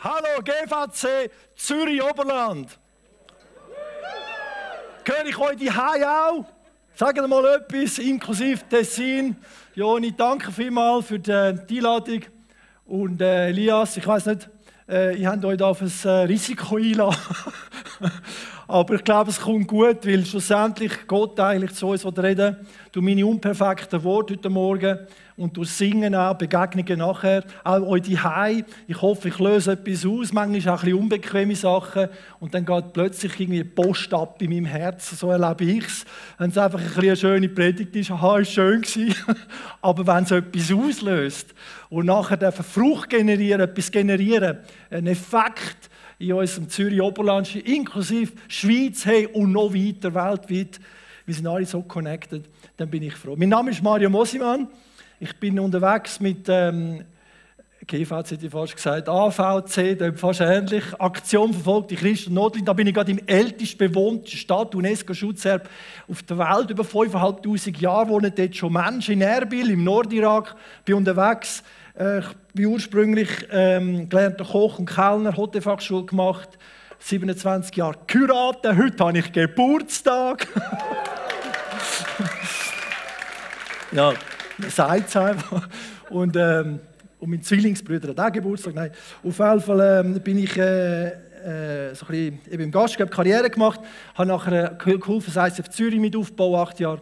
Hallo GVC Zürich Oberland. Höre ich euch die auch? Sagt mal etwas, inklusive Tessin. Joni, danke vielmals für die Einladung. Und Elias, ich weiss nicht, ihr habt euch da auf ein Risiko einlassen. Aber ich glaube, es kommt gut, weil schlussendlich Gott eigentlich zu uns reden will. Durch meine unperfekten Worte heute Morgen und durch Singen auch, Begegnungen nachher, auch euch die Hause. Ich hoffe, ich löse etwas aus, manchmal auch ein bisschen unbequeme Sachen und dann geht plötzlich irgendwie die Post ab in meinem Herzen, so erlebe ich es. Wenn es einfach eine schöne Predigt ist, aha, ist schön gewesen. Aber wenn es etwas auslöst und nachher Frucht generieren, etwas generieren, einen Effekt in unserem Zürich Oberland, inklusive Schweiz, hey, und noch weiter, weltweit, wir sind alle so connected, dann bin ich froh. Mein Name ist Mario Mosimann. Ich bin unterwegs mit GVC, hätte ich fast gesagt, AVC, da fast ähnlich, Aktion verfolgte Christen Notlind. Da bin ich gerade im ältest bewohnten Stadt, UNESCO-Schutzerbe auf der Welt, über 5'500 Jahre wohnen dort schon Menschen in Erbil, im Nordirak. Bin unterwegs, ich bin ursprünglich gelernter Koch und Kellner, Hotelfachschule gemacht, 27 Jahre geheiratet, heute habe ich Geburtstag. Ja, man sagt es einfach. Und mein Zwillingsbruder hat auch Geburtstag. Nein, auf jeden Fall bin ich so ein bisschen eben im Gastgeber Karriere gemacht, habe nachher geholfen, das ICF Zürich mit aufbauen, 8 Jahre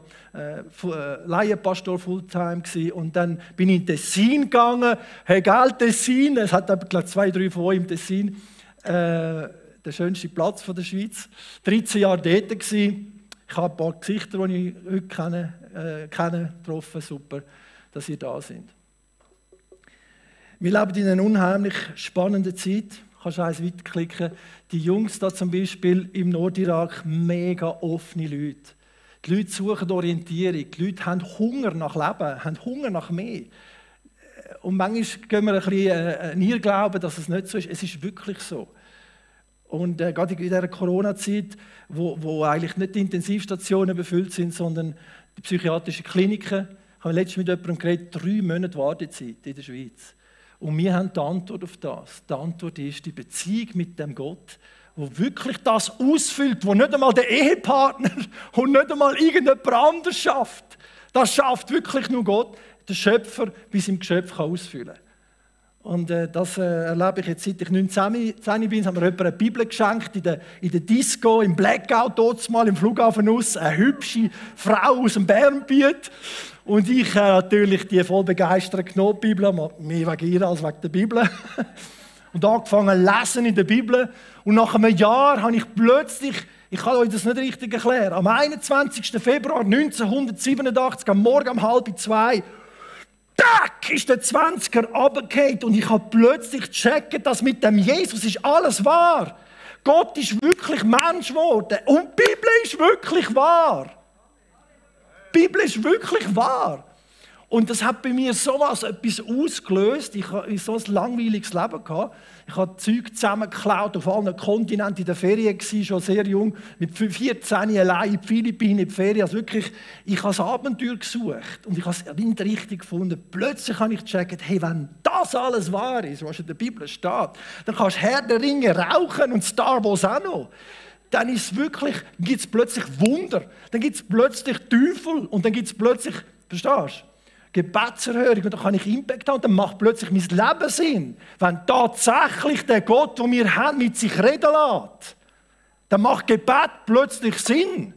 Laienpastor Fulltime gewesen. Und dann bin ich in Tessin gegangen. Hey, gell, Tessin, es hat glaube 2, 3 von euch im Tessin, der schönste Platz von der Schweiz. 13 Jahre dort gewesen. Ich habe ein paar Gesichter, die ich heute kenne, getroffen. Super, dass ihr da seid. Wir leben in einer unheimlich spannenden Zeit. Du kannst eins weiterklicken. Die Jungs da zum Beispiel im Nordirak, mega offene Leute. Die Leute suchen Orientierung. Die Leute haben Hunger nach Leben, haben Hunger nach mehr. Und manchmal gehen wir ein bisschen in ihr Glauben, dass es nicht so ist. Es ist wirklich so. Und gerade in dieser Corona-Zeit, wo eigentlich nicht die Intensivstationen befüllt sind, sondern die psychiatrischen Kliniken, haben wir letztens mit jemandem geredet, 3 Monate Wartezeit in der Schweiz. Und wir haben die Antwort auf das. Die Antwort ist die Beziehung mit dem Gott, der wirklich das ausfüllt, wo nicht einmal der Ehepartner und nicht einmal irgendjemand anderes schafft. Das schafft wirklich nur Gott, der Schöpfer, wie es im Geschöpf ausfüllen kann. Und das erlebe ich jetzt, seit ich 19 bin, haben wir jemand eine Bibel geschenkt, in der Disco, im Blackout, dort mal im Flughafen aus, eine hübsche Frau aus dem Bernbiet. Und ich natürlich die voll begeistert genommen, die Bibel, mehr wegen ihr als wegen der Bibel. Und angefangen zu lesen in der Bibel. Und nach einem Jahr habe ich plötzlich, ich kann euch das nicht richtig erklären, am 21. Februar 1987, am Morgen um 1:30, tack, ist der 20er runtergefallen und ich habe plötzlich gecheckt, dass mit dem Jesus ist alles wahr. Gott ist wirklich Mensch geworden und die Bibel ist wirklich wahr. Die Bibel ist wirklich wahr. Und das hat bei mir etwas ausgelöst. Ich hatte so ein langweiliges Leben gehabt. Ich habe Zeug zusammengeklaut auf allen Kontinenten, in der Ferien gewesen, schon sehr jung, mit 14 allein in die Philippinen in die Ferien. Also wirklich, ich habe das Abenteuer gesucht und ich habe es nicht richtig gefunden. Plötzlich habe ich gecheckt, hey, wenn das alles wahr ist, was in der Bibel steht, dann kannst du Herr der Ringe rauchen und Star Wars auch noch. Dann ist es wirklich, gibt es plötzlich Wunder, dann gibt es plötzlich Teufel und dann gibt es plötzlich, verstehst du? Gebetserhörung und da kann ich Impact haben und dann macht plötzlich mein Leben Sinn. Wenn tatsächlich der Gott, den wir haben, mit sich reden lässt, dann macht Gebet plötzlich Sinn.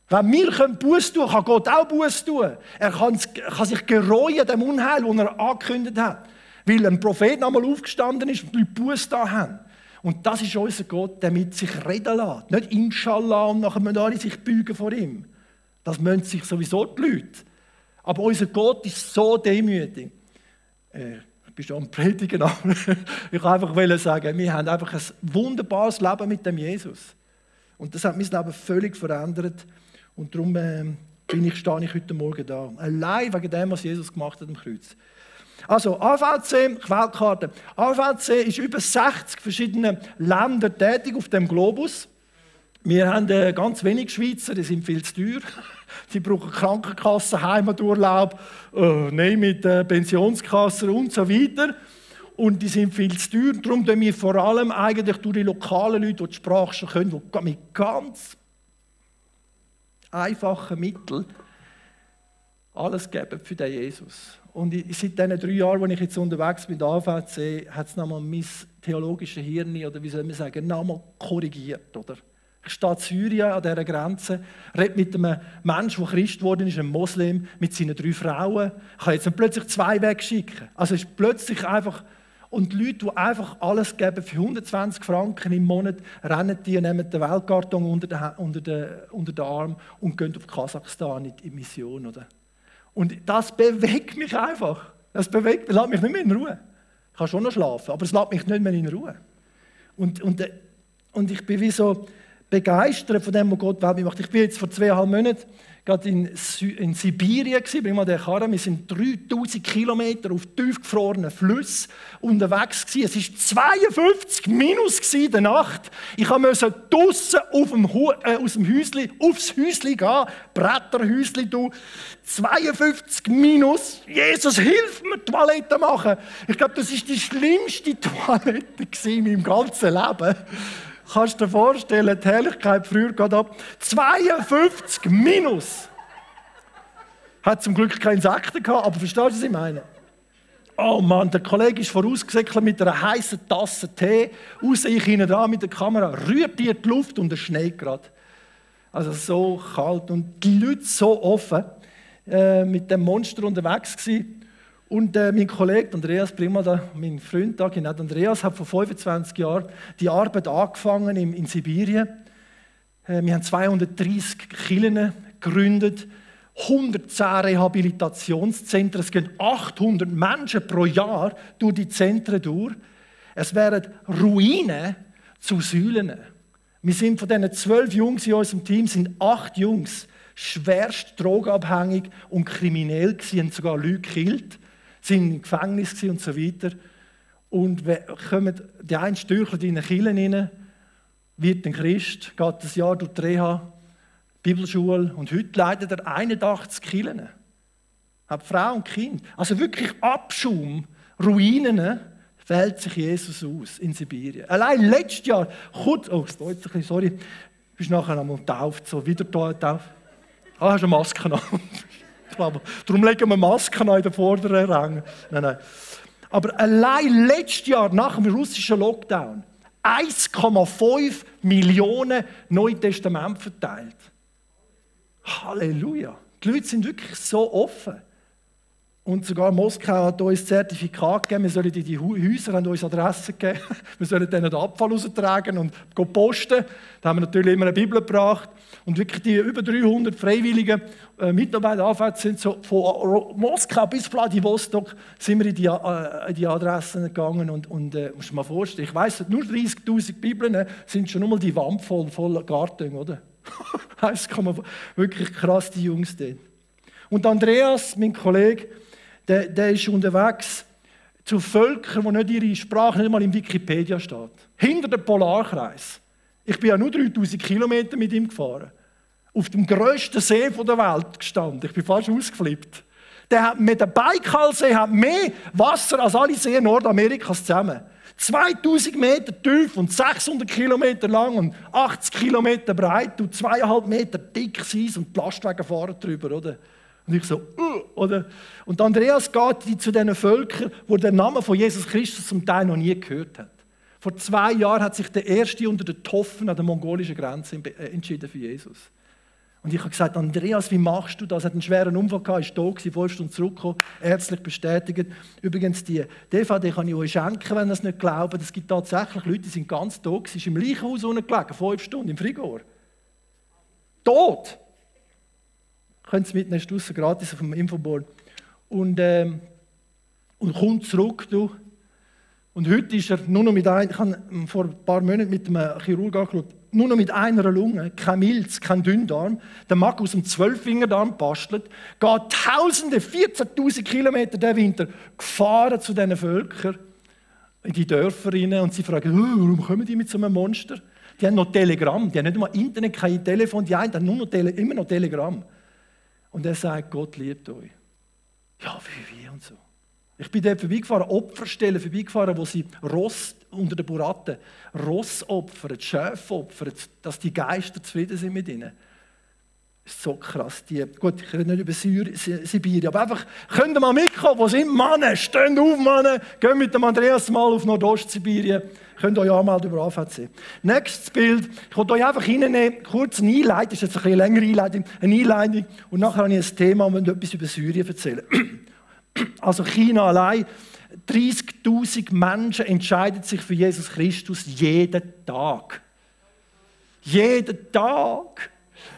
Wenn wir Buße tun können, kann Gott auch Buße tun. Er kann sich gereuen dem Unheil, das er angekündigt hat. Weil ein Prophet einmal aufgestanden ist und die Leute Buße da haben. Und das ist unser Gott, der mit sich reden lässt. Nicht Inshallah und nachher müssen alle sich beugen vor ihm. Das müssen sich sowieso die Leute. Aber unser Gott ist so demütig. Ich bin schon am Predigen, aber ich wollte einfach sagen, wir haben einfach ein wunderbares Leben mit dem Jesus. Und das hat mein Leben völlig verändert. Und darum stehe ich heute Morgen da. Allein wegen dem, was Jesus gemacht hat am Kreuz. Also AVC, Weltkarte. AVC ist über 60 verschiedene Länder tätig auf dem Globus. Wir haben ganz wenig Schweizer, die sind viel zu teuer. Sie brauchen Krankenkassen, Heimaturlaub, mit Pensionskassen und so weiter. Und die sind viel zu teuer. Darum tun wir vor allem eigentlich durch die lokalen Leute, die die Sprache schon können, die mit ganz einfachen Mitteln alles geben für den Jesus. Und seit diesen 3 Jahren, als ich jetzt unterwegs bin, der AVC, hat es nochmal mein theologisches Hirn, oder wie soll man sagen, nochmal korrigiert. Oder? Ich stehe in Syrien an dieser Grenze, rede mit einem Menschen, der Christ geworden ist, einem Moslem, mit seinen 3 Frauen. Ich kann jetzt plötzlich 2 wegschicken. Also es ist plötzlich einfach... Und die Leute, die einfach alles geben für 120 Franken im Monat, rennen die, nehmen den Weltkarton unter den Arm und gehen auf Kasachstan in die Mission. Oder? Und das bewegt mich einfach. Das lässt mich nicht mehr in Ruhe. Ich kann schon noch schlafen, aber es lässt mich nicht mehr in Ruhe. Und ich bin wie so begeistert von dem, was Gott Welt macht. Ich bin jetzt vor 2,5 Monaten gerade in Sibirien gewesen, bring mal den Karren. Wir sind 3000 Kilometer auf tiefgefrorenen Flüssen unterwegs gewesen. Es war 52 minus in der Nacht. Ich musste draussen aus dem Häuschen aufs Häuschen gehen, Bretterhäuschen, 52 minus. Jesus, hilf mir, Toilette machen. Ich glaube, das war die schlimmste Toilette in meinem ganzen Leben. Kannst du dir vorstellen, die Herrlichkeit früher geht ab. 52 minus. Hat zum Glück keine Insekten gehabt, aber verstehst du, was ich meine? Oh Mann, der Kollege ist vorausgesäckelt mit einer heißen Tasse Tee. Raus, ich hinten dran mit der Kamera, rührt die Luft und es schneit gerade. Also so kalt und die Leute so offen mit dem Monster unterwegs gewesen. Und mein Kollege Andreas Primada, mein Freund da, genau, Andreas, hat vor 25 Jahren die Arbeit angefangen in Sibirien. Wir haben 230 Kirchen gegründet, 110 Rehabilitationszentren. Es gehen 800 Menschen pro Jahr durch die Zentren durch. Es werden Ruinen zu Säulen. Wir sind von diesen 12 Jungs in unserem Team, sind 8 Jungs schwerst drogenabhängig und kriminell gewesen, haben sogar Leute gekillt. Sind im Gefängnis und so weiter. Und kommen die einen Stürchler in eine Kirche rein, wird ein Christ, geht ein Jahr durch die Reha, Bibelschule und heute leitet er 81 Kirchen. Hat Frau und Kind. Also wirklich Abschaum, Ruinen, fällt sich Jesus aus in Sibirien. Allein letztes Jahr, sorry, bist nachher einmal getauft, so wieder getauft. Hast du eine Maske noch? Darum legen wir Masken in den vorderen Rängen. Nein. Aber allein letztes Jahr nach dem russischen Lockdown 1,5 Millionen Neue Testamente verteilt. Halleluja. Die Leute sind wirklich so offen. Und sogar Moskau hat uns Zertifikat gegeben, wir sollen in die Häuser haben uns Adressen geben, wir sollen denen den Abfall raustragen und posten. Da haben wir natürlich immer eine Bibel gebracht. Und wirklich die über 300 freiwilligen Mitarbeiter AVC sind so von Moskau bis Vladivostok sind wir in die Adressen gegangen und musst dir mal vorstellen, ich weiss, nur 30'000 Bibeln sind schon nur die Wand voll Garten, oder? Das kann man wirklich krass, die Jungs dort. Und Andreas, mein Kollege, der ist unterwegs zu Völkern, wo nicht ihre Sprache nicht mal in Wikipedia steht. Hinter dem Polarkreis. Ich bin ja nur 3000 Kilometer mit ihm gefahren. Auf dem grössten See der Welt gestanden. Ich bin fast ausgeflippt. Der Baikalsee hat mehr Wasser als alle Seen Nordamerikas zusammen. 2000 Meter tief und 600 Kilometer lang und 80 Kilometer breit und 2,5 Meter dickes Eis und die Lastwagen fahren drüber, oder? Und ich so, oder? Und Andreas geht zu diesen Völkern, die den Namen von Jesus Christus zum Teil noch nie gehört haben. Vor 2 Jahren hat sich der Erste unter den Toffen an der mongolischen Grenze entschieden für Jesus. Und ich habe gesagt, Andreas, wie machst du das? Er hat einen schweren Unfall gehabt, ist tot gewesen, 5 Stunden zurückgekommen, ärztlich bestätigt. Übrigens, die DVD kann ich euch schenken, wenn ihr es nicht glaubt. Es gibt tatsächlich Leute, die sind ganz tot. Sie ist im Leichenhaus unten gelegen, 5 Stunden, im Frigor. Tot! Könnt ihr mitnehmen, ist draussen gratis auf dem Infoboard. Und kommt zurück. Du. Und heute ist er nur noch mit einer, ich habe vor ein paar Monaten mit einem Chirurg angeschaut, nur noch mit einer Lunge, kein Milz, kein Dünndarm. Der Mann aus dem 12-Fingerdarm bastelt, geht Tausende, 14'000 Kilometer den Winter gefahren zu diesen Völkern, in die Dörfer rein, und sie fragen, warum kommen die mit so einem Monster? Die haben noch Telegramm, die haben nicht mal Internet, kein Telefon, die einen haben nur noch immer noch Telegramm. Und er sagt, Gott liebt euch. Ja, wie und so. Ich bin dort vorbeigefahren, Opferstellen vorbeigefahren, wo sie Ross unter den Buratten, Ross opfern, Schäfe opfern, dass die Geister zufrieden sind mit ihnen. Das ist so krass. Gut, ich rede nicht über Sibirien, aber einfach, könnt ihr mal mitkommen, wo sind Männer? Stehen auf, Männer! Gehen mit dem Andreas mal auf Nordostsibirien. Könnt ihr euch anmelden über AVC. Nächstes Bild. Ich wollte euch einfach hineinnehmen, kurz eine Einleitung, das ist jetzt eine längere Einleitung, und nachher habe ich ein Thema und etwas über Syrien erzählen. Also China allein, 30'000 Menschen entscheiden sich für Jesus Christus jeden Tag. Jeden Tag.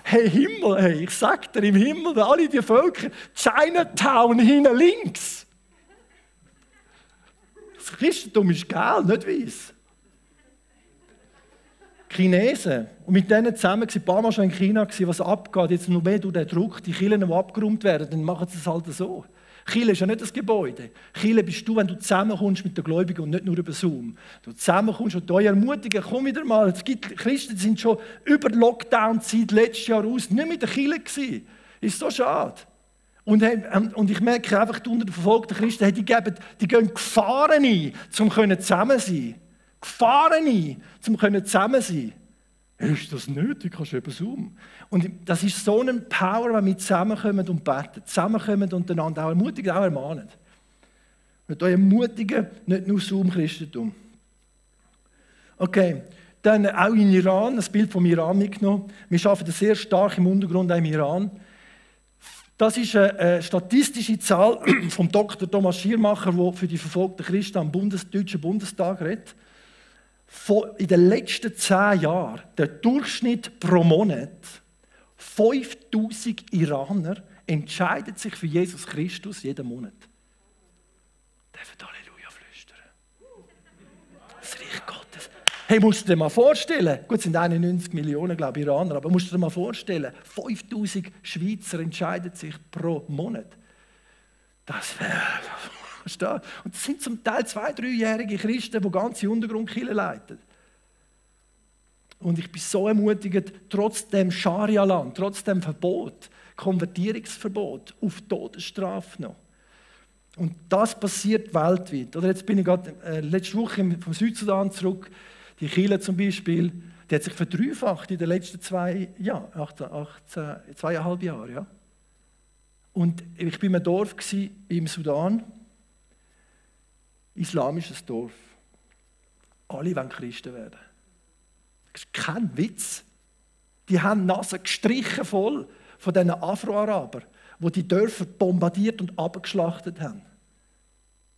Hey Himmel, hey, ich sag dir, im Himmel, alle die Völker, Chinatown hinten links. Das Christentum ist geil, nicht weiss. Chinesen, und mit denen zusammen, ich war ein paar Mal schon in China, was abgeht, jetzt noch mehr durch den Druck, die Kirchen, die abgeräumt werden, dann machen sie es halt so. Kirche ist ja nicht das Gebäude. Kirche bist du, wenn du zusammenkommst mit den Gläubigen und nicht nur über Zoom. Du zusammenkommst und euch ermutigen, komm wieder mal. Es gibt Christen, die sind schon über Lockdown-Zeit letztes Jahr aus nicht mit der Kirche gewesen. Ist so schade. Und ich merke einfach, unter den verfolgten Christen, die gehen Gefahren ein, um zusammen zu sein. Gefahren ein, um zusammen zu sein. Ist das nötig? Kannst du über Zoom? Und das ist so ein Power, wenn wir zusammenkommen und beten, zusammenkommen und einander auch ermutigen, auch ermahnen. Und euch ermutigen, nicht nur Zoom-Christentum. Okay, dann auch in Iran, das Bild vom Iran mitgenommen. Wir arbeiten sehr stark im Untergrund auch im Iran. Das ist eine statistische Zahl vom Dr. Thomas Schirmacher, der für die verfolgten Christen am Deutschen Bundestag redet. In den letzten 10 Jahren, der Durchschnitt pro Monat, 5'000 Iraner entscheiden sich für Jesus Christus jeden Monat. Dürfen Halleluja flüstern. Das Reich Gottes. Hey, musst du dir mal vorstellen, gut, es sind 91 Millionen, glaube ich, Iraner, aber musst du dir mal vorstellen, 5'000 Schweizer entscheiden sich pro Monat. Das wäre... Und das sind zum Teil 2-, 3-jährige Christen, die ganze Untergrundkirchen leiten. Und ich bin so ermutigt, trotz dem Scharia-Land, trotz dem Verbot, Konvertierungsverbot, auf Todesstrafe noch. Und das passiert weltweit. Oder jetzt bin ich gerade letzte Woche vom Südsudan zurück. Die Kirche zum Beispiel, die hat sich verdreifacht in den letzten 2,5 Jahren. Ja. Und ich war in einem Dorf im Sudan. Islamisches Dorf. Alle wollen Christen werden. Das ist kein Witz. Die haben die Nase gestrichen voll von diesen Afro-Arabern, die die Dörfer bombardiert und abgeschlachtet haben.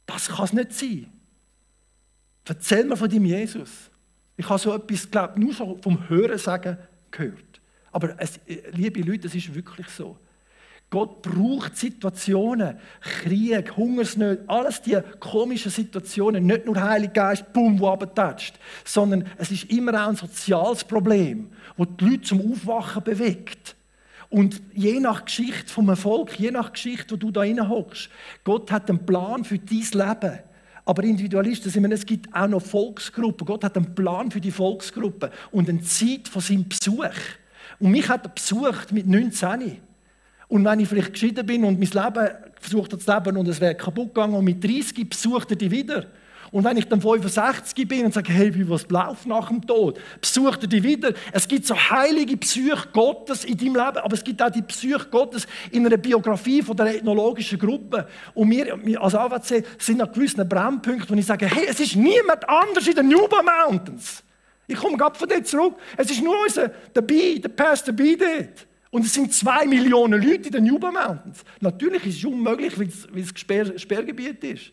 Das kann es nicht sein. Erzähl mir von deinem Jesus. Ich habe so etwas, glaube ich, nur so vom Hörensagen gehört. Aber liebe Leute, es ist wirklich so. Gott braucht Situationen, Krieg, Hungersnöte, alles diese komischen Situationen, nicht nur Heiliger Geist, bumm, wo runtertätscht, sondern es ist immer auch ein soziales Problem, das die Leute zum Aufwachen bewegt. Und je nach Geschichte vom Erfolg, je nach Geschichte, wo du da reinhockst, Gott hat einen Plan für dein Leben. Aber Individualisten, es gibt auch noch Volksgruppen. Gott hat einen Plan für die Volksgruppe und eine Zeit von seinem Besuch. Und mich hat er besucht mit 19. Und wenn ich vielleicht geschieden bin und mein Leben versucht habe zu leben und es wäre kaputt gegangen und mit 30 besucht er die wieder. Und wenn ich dann 65 bin und sage, hey, was läuft nach dem Tod? Besucht er dich wieder? Es gibt so heilige Psyche Gottes in deinem Leben, aber es gibt auch die Psyche Gottes in einer Biografie von der ethnologischen Gruppe. Und wir als AWC sind an gewissen Brennpunkten, wo ich sage, hey, es ist niemand anders in den Nuba Mountains. Ich komme gerade von dort zurück. Es ist nur der Pastor B dort. Und es sind 2 Millionen Leute in den Nuba Mountains. Natürlich ist es unmöglich, weil es Sperrgebiet ist.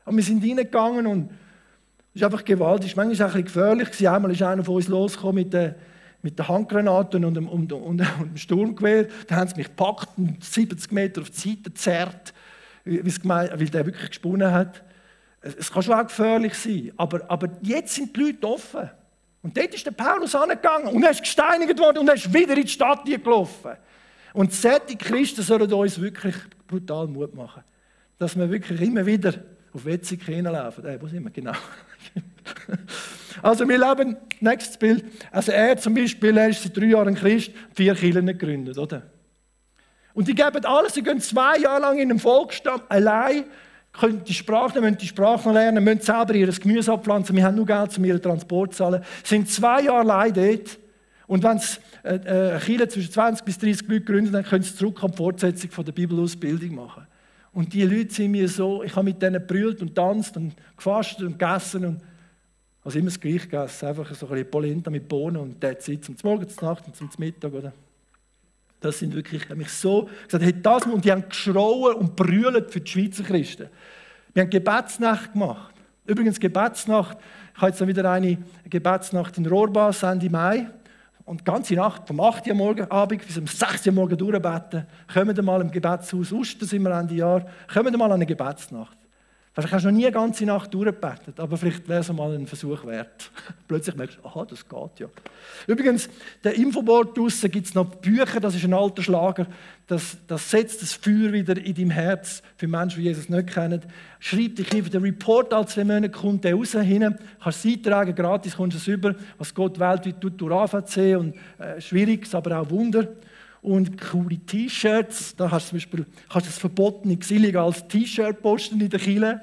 Aber wir sind reingegangen und es ist einfach gewaltig. Es war manchmal auch ein bisschen gefährlich. Einmal ist einer von uns losgekommen mit den Handgranaten und dem Sturmgewehr. Da haben sie mich gepackt und 70 Meter auf die Seite gezerrt, weil der wirklich gesponnen hat. Es kann schon auch gefährlich sein. Aber jetzt sind die Leute offen. Und dort ist der Paulus angegangen und er ist gesteinigt worden und er ist wieder in die Stadt gelaufen. Und solche Christen sollen uns wirklich brutal Mut machen. Dass wir wirklich immer wieder auf Wetzig hinlaufen. Wo sind wir? Genau. Also wir leben, nächstes Bild. Also er zum Beispiel, er ist seit 3 Jahren Christ, 4 Kirchen gegründet, oder? Und die geben alles, sie gehen 2 Jahre lang in einem Volksstamm, allein, müssen die Sprache noch lernen, müssen selber ihr Gemüse abpflanzen, wir haben nur Geld, um ihren Transport zu zahlen. Sind 2 Jahre allein dort. Und wenn sie eine Kirche zwischen 20 bis 30 Leute gründen, dann können sie zurück an die Fortsetzung von der Bibelausbildung machen. Und die Leute sind mir so, ich habe mit denen gebrüllt und tanzt und gefastet und gegessen und also immer das Gleiche gegessen, einfach so ein bisschen Polenta mit Bohnen und that's it, zum Morgen, zum Nacht und zum Mittag, oder? Das sind wirklich, ich habe mich so gesagt, hey, das, und die haben geschrauen und brüllt für die Schweizer Christen. Wir haben Gebetsnacht gemacht. Übrigens Gebetsnacht, ich habe jetzt noch wieder eine Gebetsnacht in Rohrbas Ende Mai. Und die ganze Nacht, vom 8 Uhr morgen Abend bis um 6 Uhr morgen durchbeten. Kommen wir mal im Gebetshaus Uster, sind wir Ende Jahr. Kommen wir mal an eine Gebetsnacht. Vielleicht hast du noch nie eine ganze Nacht durchgebetet, aber vielleicht wäre es mal ein Versuch wert. Plötzlich merkst du, aha, das geht ja. Übrigens, der Infoboard draussen gibt es noch Bücher, das ist ein alter Schlager. Das setzt das Feuer wieder in deinem Herz für Menschen, die Jesus nicht kennen. Schreib dich hin, der Report als 2 Monate kommt der raus hin. Kannst es eintragen, gratis kommst du es über, was Gott weltweit tut durch AVC und Schwieriges, aber auch Wunder. Und coole T-Shirts, da hast du zum Beispiel das verbotene, illegales T-Shirt posten in der Kirche.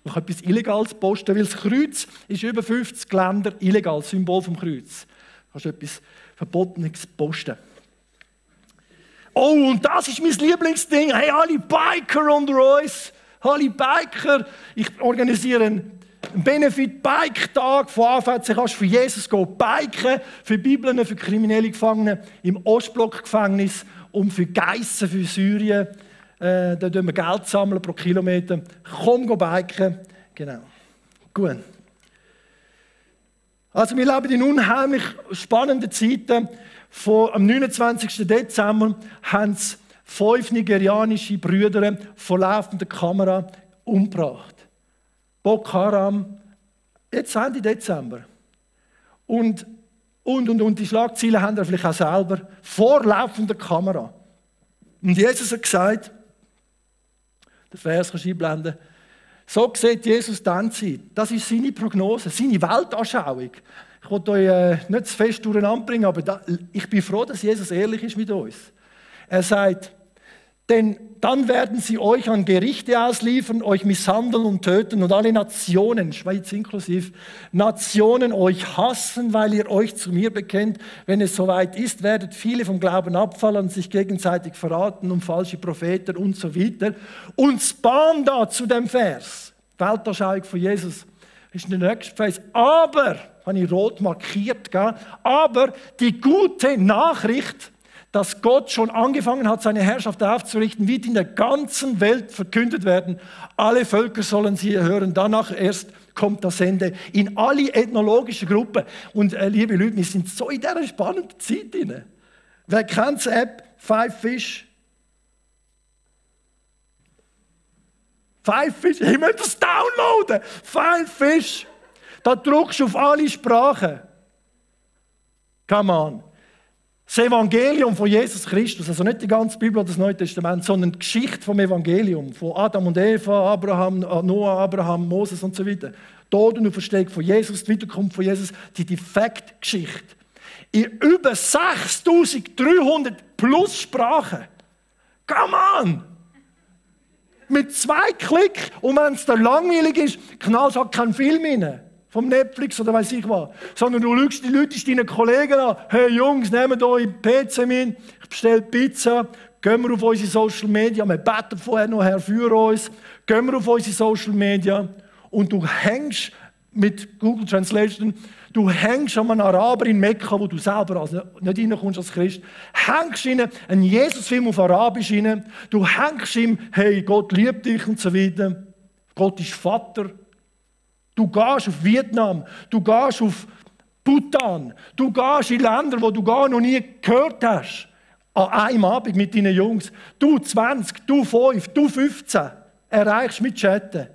Du kannst etwas Illegales posten, weil das Kreuz ist über 50 Länder illegal, das Symbol vom Kreuz. Du kannst etwas Verbotenes posten. Oh, und das ist mein Lieblingsding. Hey, alle Biker unter uns, alle Biker, ich organisiere einen Benefit-Bike-Tag von AVC, kannst für Jesus gehen, biken, für Bibeln, für kriminelle Gefangene im Ostblock-Gefängnis und für Geissen für Syrien. Da sammeln wir Geld pro Kilometer. Komm, go biken. Genau. Gut. Also wir leben in unheimlich spannenden Zeiten. Am 29. Dezember haben es 5 nigerianische Brüder vor laufender Kamera umgebracht. Boko Haram, jetzt Ende Dezember. Und die Schlagzeilen haben wir vielleicht auch selber, vor laufender Kamera. Und Jesus hat gesagt, den Vers kannst du einblenden, so sieht Jesus dann Zeit. Das ist seine Prognose, seine Weltanschauung. Ich will euch nicht zu fest durcheinander bringen, aber ich bin froh, dass Jesus ehrlich ist mit uns. Er sagt, denn dann werden sie euch an Gerichte ausliefern, euch misshandeln und töten und alle Nationen, Schweiz inklusive, Nationen euch hassen, weil ihr euch zu mir bekennt. Wenn es soweit ist, werden viele vom Glauben abfallen und sich gegenseitig verraten und falsche Propheten und so weiter. Und spam da zu dem Vers, Weltanschauung von Jesus, ist der nächste Vers. Aber, habe ich rot markiert, aber die gute Nachricht, dass Gott schon angefangen hat, seine Herrschaft aufzurichten, wird in der ganzen Welt verkündet werden. Alle Völker sollen sie hören. Danach erst kommt das Ende in alle ethnologischen Gruppen. Und liebe Leute, wir sind so in dieser spannenden Zeit drin. Wer kennt die App 5 Fish? 5 Fish, ich möchte das downloaden. 5 Fish. Da drückst du auf alle Sprachen. Come on. Das Evangelium von Jesus Christus, also nicht die ganze Bibel oder das Neue Testament, sondern die Geschichte vom Evangelium, von Adam und Eva, Abraham, Noah, Abraham, Moses und so weiter. Tod und Auferstehung von Jesus, die Wiederkunft von Jesus, die Defekt-Geschichte. In über 6300 plus Sprachen. Come on! Mit 2 Klick, und wenn es dann langweilig ist, knallst du halt keinen Film rein. Vom Netflix oder weiss ich was. Sondern du schaust die Leute, deinen Kollegen an. Hey Jungs, nehmt euch PC mit. Ich bestelle Pizza. Gehen wir auf unsere Social Media. Wir beten vorher noch Herr für uns. Gehen wir auf unsere Social Media. Und du hängst mit Google Translation, du hängst an einem Araber in Mekka, wo du selber also nicht reinkommst als Christ, hängst in einen Jesus-Film auf Arabisch rein, du hängst ihm, hey, Gott liebt dich und so weiter, Gott ist Vater. Du gehst auf Vietnam, du gehst auf Bhutan, du gehst in Länder, wo du gar noch nie gehört hast, an einem Abend mit deinen Jungs. Du 20, du 5, du 15, erreichst mit Chatten.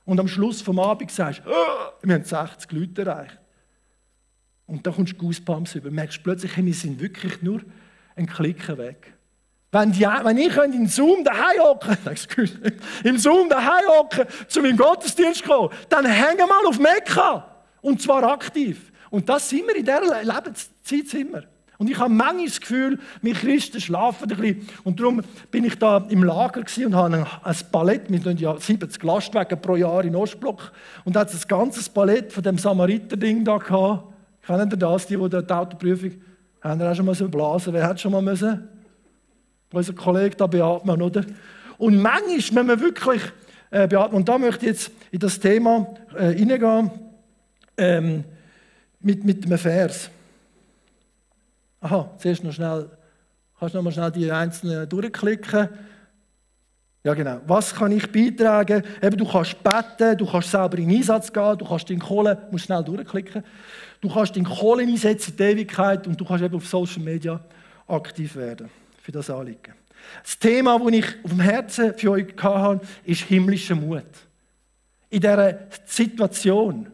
Und am Schluss vom Abend sagst du, wir haben 60 Leute erreicht. Und dann kommst du Goosebumps über. Merkst plötzlich, wir sind wirklich nur einen Klick weg. Wenn ich in Zoom daheim hocken, im Zoom daheim hocken, zu meinem Gottesdienst kommen, dann hängen wir mal auf Mekka. Und zwar aktiv. Und das sind wir in dieser Lebenszeit. Sind wir. Und ich habe manchmal das Gefühl, wir Christen schlafen ein bisschen. Und darum bin ich da im Lager und habe ein Ballett, wir tun ja 70 Lastwagen pro Jahr in Ostblock. Und da hat es ein ganzes Ballett von dem Samariter-Ding da gehabt. Kennen ihr das, die Autoprüfung, haben auch schon mal so blasen? Wer hat schon mal müssen? Unser Kollege da beatmen, oder? Und manchmal, wenn wir wirklich beatmen, und da möchte ich jetzt in das Thema hineingehen, mit einem Vers. Aha, zuerst noch schnell, kannst du noch mal schnell die einzelnen durchklicken? Ja, genau. Was kann ich beitragen? Eben, du kannst beten, du kannst selber in den Einsatz gehen, du kannst deine Kohle, musst schnell durchklicken, du kannst deine Kohle einsetzen in die Ewigkeit und du kannst eben auf Social Media aktiv werden für das Anliegen. Das Thema, das ich auf dem Herzen für euch hatte, ist himmlischer Mut. In dieser Situation,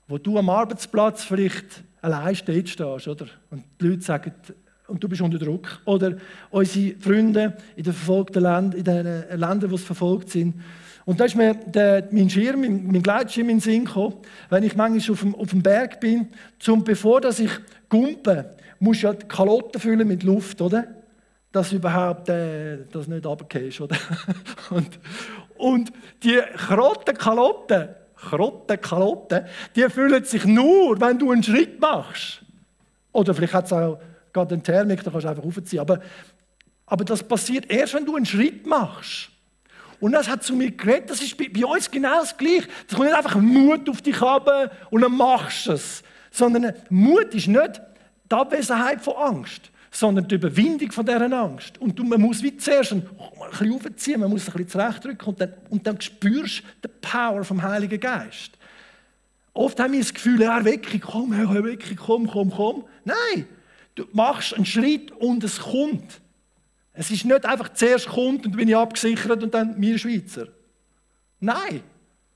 wo du am Arbeitsplatz vielleicht allein stehst, oder? Und die Leute sagen, und du bist unter Druck. Oder unsere Freunde in den verfolgten Ländern, in den Ländern, die verfolgt sind. Und da ist mir mein Schirm, mein Gleitschirm in den Sinn gekommen, wenn ich manchmal auf dem Berg bin, bevor ich gumpe, musst du ja die Kalotte füllen mit Luft, oder? Dass du überhaupt das nicht runtergehst, oder? und die Kalotten, die füllen sich nur, wenn du einen Schritt machst. Oder vielleicht hat es auch gerade einen Thermik, da kannst du einfach raufziehen. Aber das passiert erst, wenn du einen Schritt machst. Und das hat zu mir geredet, das ist bei uns genau das Gleiche. Es kommt nicht einfach Mut auf dich runter und dann machst du es. Sondern Mut ist nicht die Abwesenheit von Angst, sondern die Überwindung von dieser Angst. Und man muss wie zuerst ein bisschen aufziehen, man muss ein bisschen zurechtdrücken und dann spürst du die Power vom Heiligen Geist. Oft haben wir das Gefühl, Erweckung, komm. Nein, du machst einen Schritt und es kommt. Es ist nicht einfach zuerst kommt und dann bin ich abgesichert und dann wir Schweizer. Nein,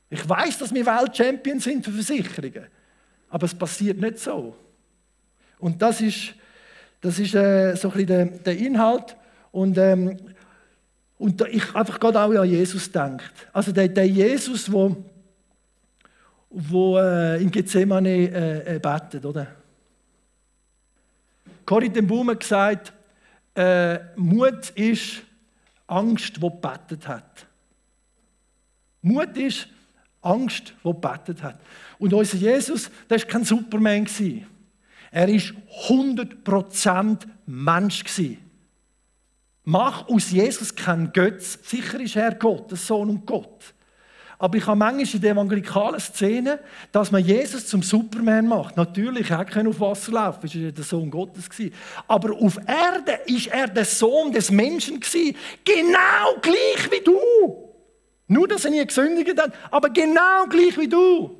ich weiss, dass wir Weltchampions sind für Versicherungen. Aber es passiert nicht so. Und das ist so ein bisschen der Inhalt. Und ich einfach gerade auch an Jesus denkt. Also der Jesus, wo in Gethsemane betet, oder? Corrie ten Boom hat gesagt, Mut ist Angst, die gebetet hat. Mut ist Angst, die gebetet hat. Und unser Jesus, der war kein Superman. Er war 100% Mensch. Mach aus Jesus keinen Götz. Sicher ist er Gott, der Sohn und Gott. Aber ich habe manchmal in der evangelikalen Szene, dass man Jesus zum Superman macht. Natürlich, er konnte auf Wasser laufen, er war der Sohn Gottes. Aber auf Erde war er der Sohn des Menschen. Genau gleich wie du. Nur, dass er nie gesündigt hat, aber genau gleich wie du.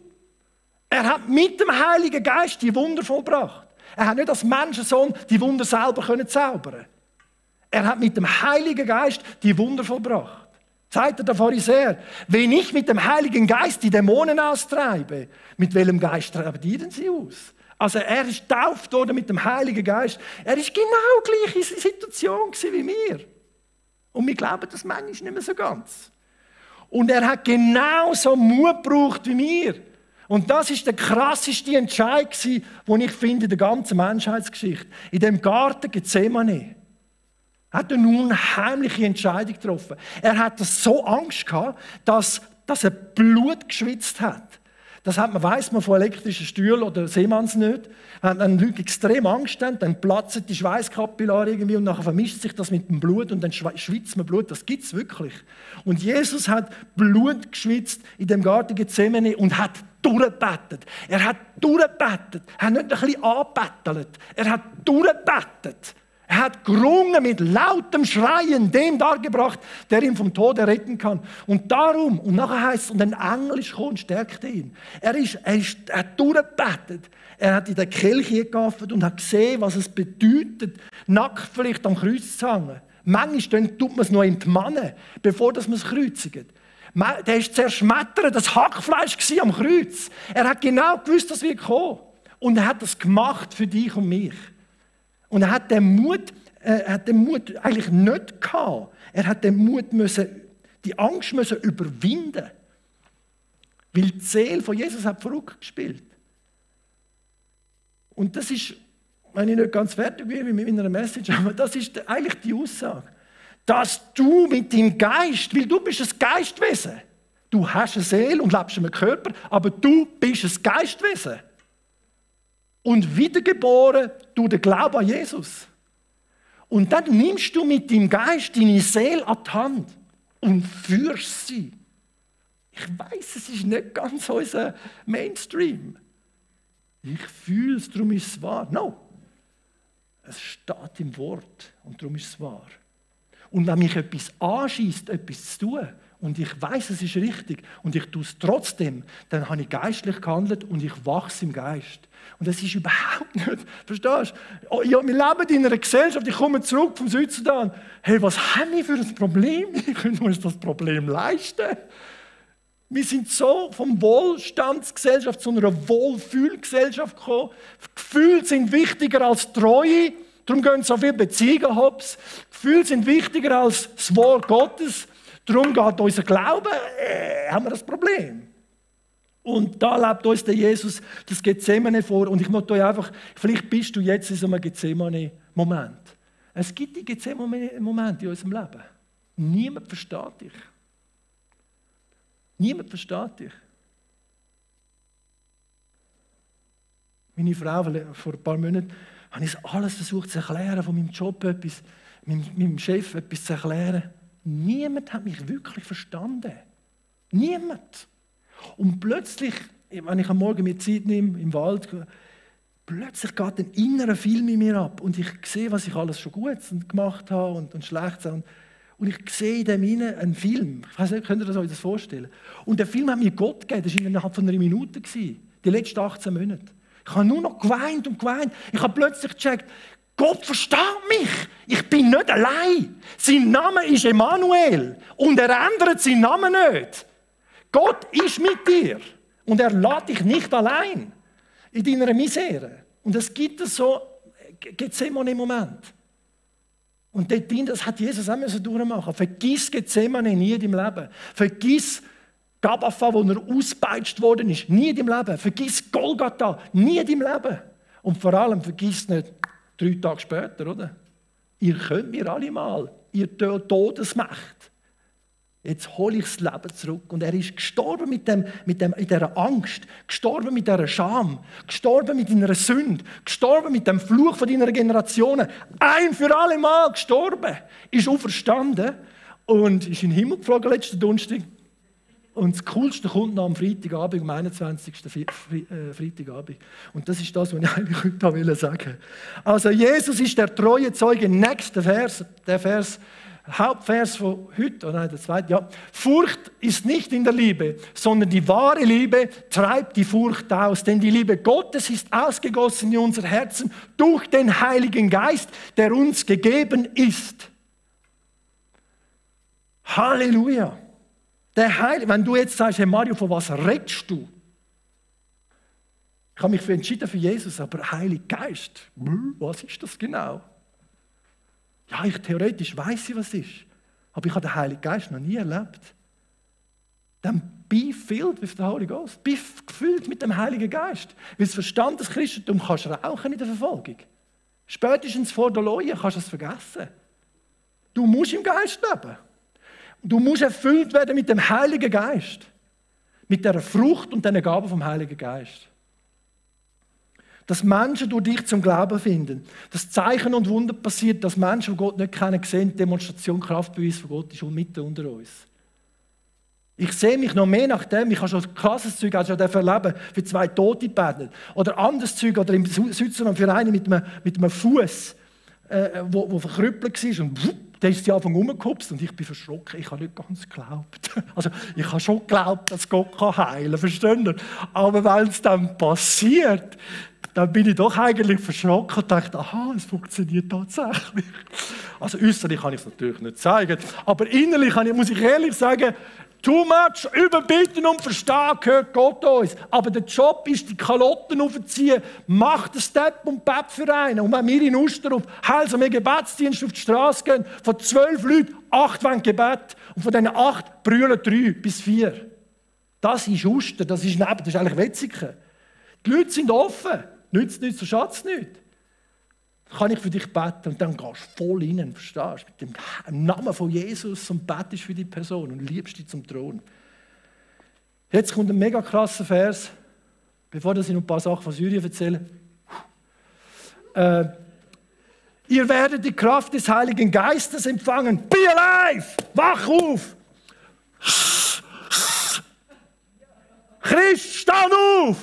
Er hat mit dem Heiligen Geist die Wunder vollbracht. Er hat nicht als Menschensohn die Wunder selber zaubern. Er hat mit dem Heiligen Geist die Wunder vollbracht. Sagt der Pharisäer, wenn ich mit dem Heiligen Geist die Dämonen austreibe, mit welchem Geist treiben die denn sie aus? Also er ist getauft worden mit dem Heiligen Geist. Er ist genau gleich in der Situation wie wir. Und wir glauben das manchmal nicht mehr so ganz. Und er hat genauso Mut gebraucht wie wir. Und das ist der krasseste Entscheid, den ich finde in der ganzen Menschheitsgeschichte. In dem Garten Gethsemane. Er hat eine unheimliche Entscheidung getroffen. Er hatte so Angst gehabt, dass er Blut geschwitzt hat. Das weiss man von elektrischen Stühlen oder Seemannsnöten. Wenn Leute extrem Angst haben, dann platzen die Schweißkapillare irgendwie und nachher vermischt sich das mit dem Blut und dann schwitzt man Blut. Das gibt es wirklich. Und Jesus hat Blut geschwitzt in dem Garten Gethsemane und hat durchgebetet. Er hat durchgebetet. Er hat nicht ein bisschen angebettelt. Er hat durchgebetet. Er hat gerungen mit lautem Schreien, dem dargebracht, der ihn vom Tode retten kann. Und darum, und nachher heisst es, und ein Engel ist gekommen und stärkte ihn. Er hat durchgebetet. Er hat in der Kelche gegaffert und hat gesehen, was es bedeutet, nackt vielleicht am Kreuz zu hängen. Manchmal tut man es noch entmannen, bevor man es kreuzigt. Der ist zerschmettert, das Hackfleisch war am Kreuz. Er hat genau gewusst, dass wir kommen. Und er hat das gemacht für dich und mich. Und er hat den Mut eigentlich nicht gehabt. Er hat den Mut die Angst müssen überwinden. Weil die Seele von Jesus hat verrückt gespielt. Und das ist, wenn ich nicht ganz fertig bin mit meiner Message, aber das ist eigentlich die Aussage. Dass du mit deinem Geist, weil du bist ein Geistwesen. Du hast eine Seele und lebst in einem Körper, aber du bist ein Geistwesen. Und wiedergeboren durch den Glauben an Jesus. Und dann nimmst du mit deinem Geist deine Seele an die Hand und führst sie. Ich weiß, es ist nicht ganz unser Mainstream. Ich fühle es, darum ist es wahr. No. Es steht im Wort und darum ist es wahr. Und wenn mich etwas anschießt, etwas zu tun, und ich weiß, es ist richtig, und ich tue es trotzdem, dann habe ich geistlich gehandelt und ich wachse im Geist. Und das ist überhaupt nicht, verstehst du? Oh, ja, wir leben in einer Gesellschaft, ich komme zurück vom Südsudan. Hey, was haben wir für ein Problem? Wir können uns das Problem leisten. Wir sind so vom Wohlstandsgesellschaft zu einer Wohlfühlgesellschaft gekommen. Gefühle sind wichtiger als Treue, darum gehen so viele Beziehungen hops. Gefühle sind wichtiger als das Wort Gottes, darum geht unser Glaube, haben wir das Problem. Und da lebt uns der Jesus das Gethsemane vor. Und ich möchte euch einfach, vielleicht bist du jetzt in so einem Gethsemane-Moment. Es gibt die Gethsemane-Momente in unserem Leben. Niemand versteht dich. Niemand versteht dich. Meine Frau, vor ein paar Monaten, habe ich alles versucht zu erklären, von meinem Job etwas, meinem Chef etwas zu erklären. Niemand hat mich wirklich verstanden. Niemand. Und plötzlich, wenn ich am Morgen mir Zeit nehme, im Wald, plötzlich geht ein innerer Film in mir ab. Und ich sehe, was ich alles schon gut gemacht habe und schlecht habe. Und ich sehe in dem innen einen Film. Ich weiß nicht, könnt ihr euch das vorstellen? Und der Film hat mir Gott gegeben. Das war innerhalb von einer Minute. Die letzten 18 Monate. Ich habe nur noch geweint und geweint. Ich habe plötzlich gecheckt, Gott versteht mich. Ich bin nicht allein. Sein Name ist Emanuel. Und er ändert seinen Namen nicht. Gott ist mit dir. Und er lässt dich nicht allein in deiner Misere. Und es gibt so Gethsemane-Moment. Und dort drin, das hat Jesus auch durchmachen. Vergiss Gethsemane nie in deinem Leben. Vergiss Gabapha, wo er ausgepeitscht worden ist, nie in deinem Leben. Vergiss Golgatha, nie in deinem Leben. Und vor allem vergiss nicht 3 Tage später, oder? Ihr könnt mir alle mal, ihr Todesmacht. Jetzt hole ich das Leben zurück. Und er ist gestorben mit dieser Angst, gestorben mit dieser Scham, gestorben mit deiner Sünde, gestorben mit dem Fluch von deiner Generationen. Ein für alle Mal gestorben. Ist auferstanden und ist in den Himmel geflogen letzten Donnerstag. Und das Coolste kommt noch am Freitagabend, am 21. Freitagabend. Und das ist das, was ich eigentlich heute sagen wollte. Also Jesus ist der treue Zeuge. Nächster Vers, der Vers, Hauptvers von heute, oder nein, der zweite, ja. Furcht ist nicht in der Liebe, sondern die wahre Liebe treibt die Furcht aus. Denn die Liebe Gottes ist ausgegossen in unser Herzen durch den Heiligen Geist, der uns gegeben ist. Halleluja. Wenn du jetzt sagst, hey Mario, von was redest du? Ich habe mich entschieden für Jesus, aber Heiliger Geist, was ist das genau? Ja, theoretisch weiss ich, was es ist. Aber ich habe den Heiligen Geist noch nie erlebt. Dann be filled with the Holy Ghost. Be gefüllt mit dem Heiligen Geist. Weil das Verstand des Christentums kannst du rauchen in der Verfolgung. Spätestens vor der Leue kannst du es vergessen. Du musst im Geist leben. Du musst erfüllt werden mit dem Heiligen Geist. Mit der Frucht und den Gaben vom Heiligen Geist. Dass Menschen durch dich zum Glauben finden. Dass Zeichen und Wunder passiert, dass Menschen, die Gott nicht kennen, sehen, Demonstration, Kraftbeweis von Gott ist mitten unter uns. Ich sehe mich noch mehr nach dem, ich habe schon krasses Zeug schon erleben, für 2 Tote gebetet. Oder anderes Zeug, oder im Südsudan für einen mit einem Fuß, der verkrüppelt war. Und der ist am Anfang rumgehupst und ich bin verschrocken. Ich habe nicht ganz geglaubt. Also, ich habe schon geglaubt, dass Gott heilen kann, versteht ihr? Aber wenn es dann passiert, dann bin ich doch eigentlich verschrocken und dachte, aha, es funktioniert tatsächlich. Also äußerlich kann ich es natürlich nicht zeigen, aber innerlich muss ich ehrlich sagen, too much, überbitten und verstehen gehört Gott uns. Aber der Job ist, die Kalotten aufziehen, macht den Step und bett für einen. Und wenn wir in Usterhof heilsamen Gebetsdienst auf die Straße gehen, von 12 Leuten 8 wollen Gebet und von diesen 8 brüllen 3 bis 4. Das ist Uster, das ist eigentlich Wetzikon. Die Leute sind offen. Nützt nichts, so schadet nicht. Kann ich für dich beten und dann gehst du voll rein, verstehst du? Mit dem Namen von Jesus und betest für die Person und liebst dich zum Thron. Jetzt kommt ein mega krasser Vers, bevor ich noch ein paar Sachen von Syrien erzähle. Ihr werdet die Kraft des Heiligen Geistes empfangen. Be alive! Wach auf! Christ, stand auf!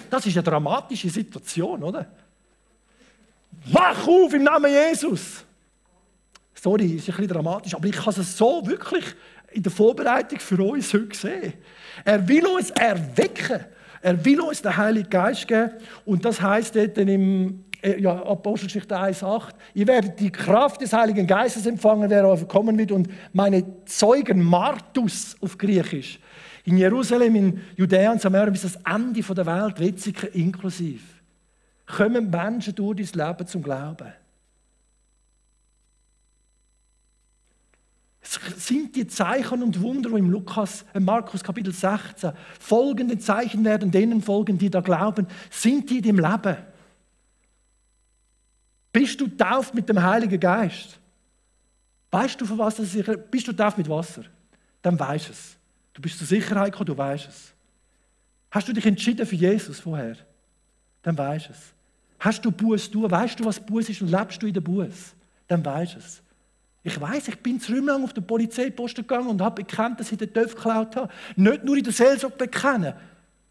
Das ist eine dramatische Situation, oder? Wach auf im Namen Jesus! Sorry, ist ein bisschen dramatisch, aber ich kann es so wirklich in der Vorbereitung für uns heute sehen. Er will uns erwecken. Er will uns den Heiligen Geist geben. Und das heisst dort im Apostelgeschichte 1,8, ihr werdet die Kraft des Heiligen Geistes empfangen, der euch kommen wird. Und meine Zeugen, Martus auf Griechisch, in Jerusalem, in Judäa und Samaria bis das Ende der Welt, Wetzikon inklusiv, kommen Menschen durch dein Leben zum Glauben. Es sind die Zeichen und Wunder, die im Markus Kapitel 16 folgende Zeichen werden denen folgen, die da glauben, sind die in deinem Leben. Bist du getauft mit dem Heiligen Geist? Weißt du, von was das ist? Bist du getauft mit Wasser? Dann weisst du es. Du bist zur Sicherheit gekommen, du weisst es. Hast du dich entschieden für Jesus vorher? Dann weisst du es. Hast du Buß tun? Weißt du, was Buß ist und lebst du in der Buß? Dann weisst du es. Ich weiss, ich bin lang auf den Polizeiposten gegangen und habe bekannt, dass ich den Töpf geklaut habe. Nicht nur in der Seelsorge bekennen.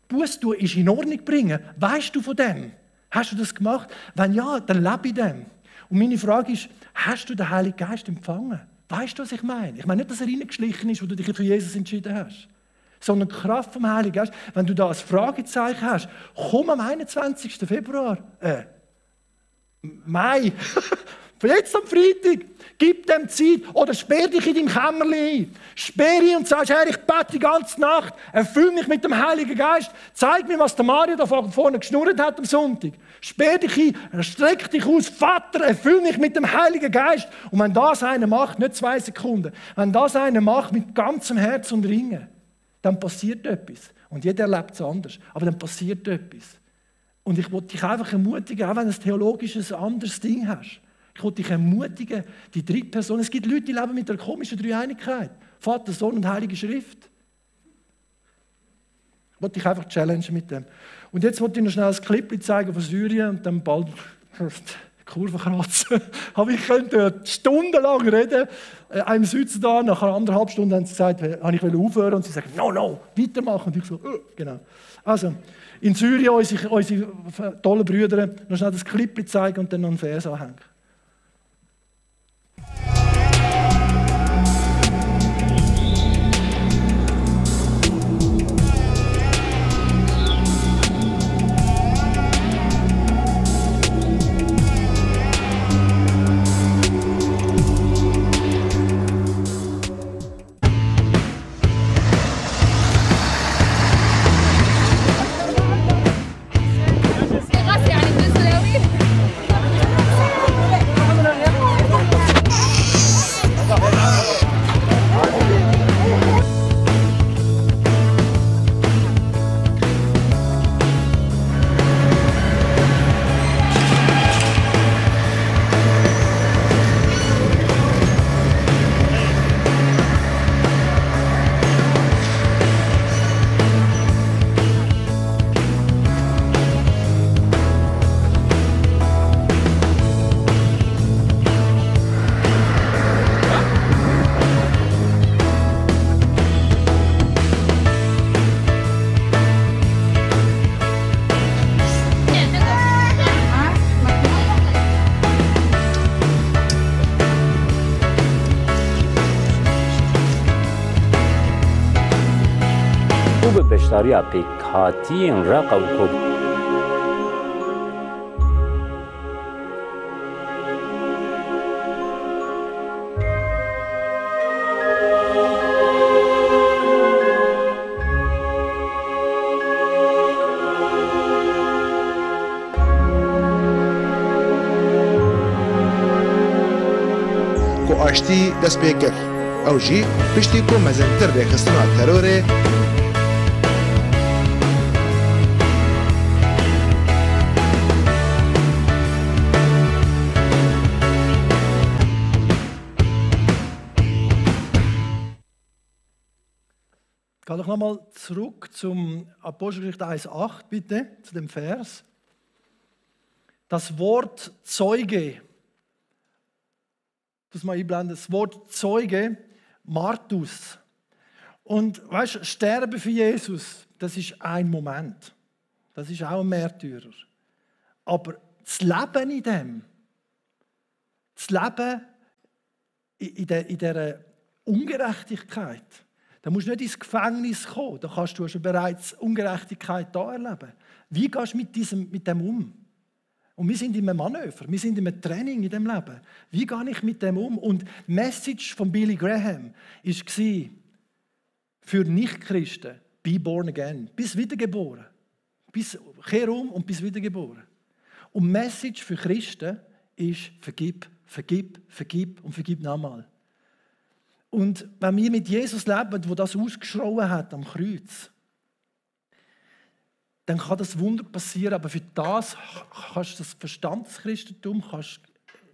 Buß tun ist in Ordnung bringen. Weißt du von dem? Hast du das gemacht? Wenn ja, dann lebe ich dem. Und meine Frage ist, hast du den Heiligen Geist empfangen? Weißt du, was ich meine? Ich meine nicht, dass er reingeschlichen ist, wo du dich für Jesus entschieden hast. Sondern die Kraft vom Heiligen Geist. Wenn du da ein Fragezeichen hast, komm am 21. Februar. Mai. Von jetzt am Freitag. Gib dem Zeit. Oder sperr dich in deinem Kämmerlein ein. Sperr ihn und sagst, Herr, ich bete die ganze Nacht. Erfüll mich mit dem Heiligen Geist. Zeig mir, was der Mario da vorne geschnurrt hat am Sonntag. Sperr dich ein. Streck dich aus. Vater, erfüll mich mit dem Heiligen Geist. Und wenn das einer macht, nicht 2 Sekunden, wenn das einer macht mit ganzem Herz und Ringen, dann passiert etwas. Und jeder erlebt es anders. Aber dann passiert etwas. Und ich wollte dich einfach ermutigen, auch wenn du ein theologisches anderes Ding hast. Ich wollte dich ermutigen, die dritte Person. Es gibt Leute, die leben mit einer komischen Dreieinigkeit. Vater, Sohn und Heilige Schrift. Ich wollte dich einfach challengen mit dem. Und jetzt wollte ich noch schnell ein Clip zeigen von Syrien und dann bald die Kurve kratzen. Aber ich könnte stundenlang reden. Einem Südsudan, nach 1,5 Stunden haben sie gesagt, habe ich aufhören und sie sagen, no, weitermachen. Und ich so, genau. Also, in Syrien, unsere tollen Brüder, noch schnell das Clip zeigen und dann noch einen Vers anhängen. بشتاریا پیکاتی رقا و کوب آشتی دست پێ کرد ئەو ژی پشتی کۆ مەزنتر ڕێخستنەوە تەرۆرێ Geh doch nochmal zurück zum Apostelgeschichte 1,8 bitte, zu dem Vers. Das Wort Zeuge, das mal einblenden, das Wort Zeuge, Martus. Und weißt du, Sterben für Jesus, das ist ein Moment. Das ist auch ein Märtyrer. Aber das Leben in dem, das Leben in dieser Ungerechtigkeit, da musst du nicht ins Gefängnis kommen, da kannst du schon bereits Ungerechtigkeit da erleben. Wie gehst du mit dem um? Und wir sind in einem Manöver, wir sind in einem Training in diesem Leben. Wie gehe ich mit dem um? Und die Message von Billy Graham war für Nichtchristen, be born again, bis wiedergeboren. Kehr um und bis wiedergeboren. Und die Message für Christen ist, vergib, vergib, vergib und vergib nochmal. Und wenn wir mit Jesus leben, der das ausgeschrien hat am Kreuz, dann kann das Wunder passieren, aber für das kannst du das Verstandschristentum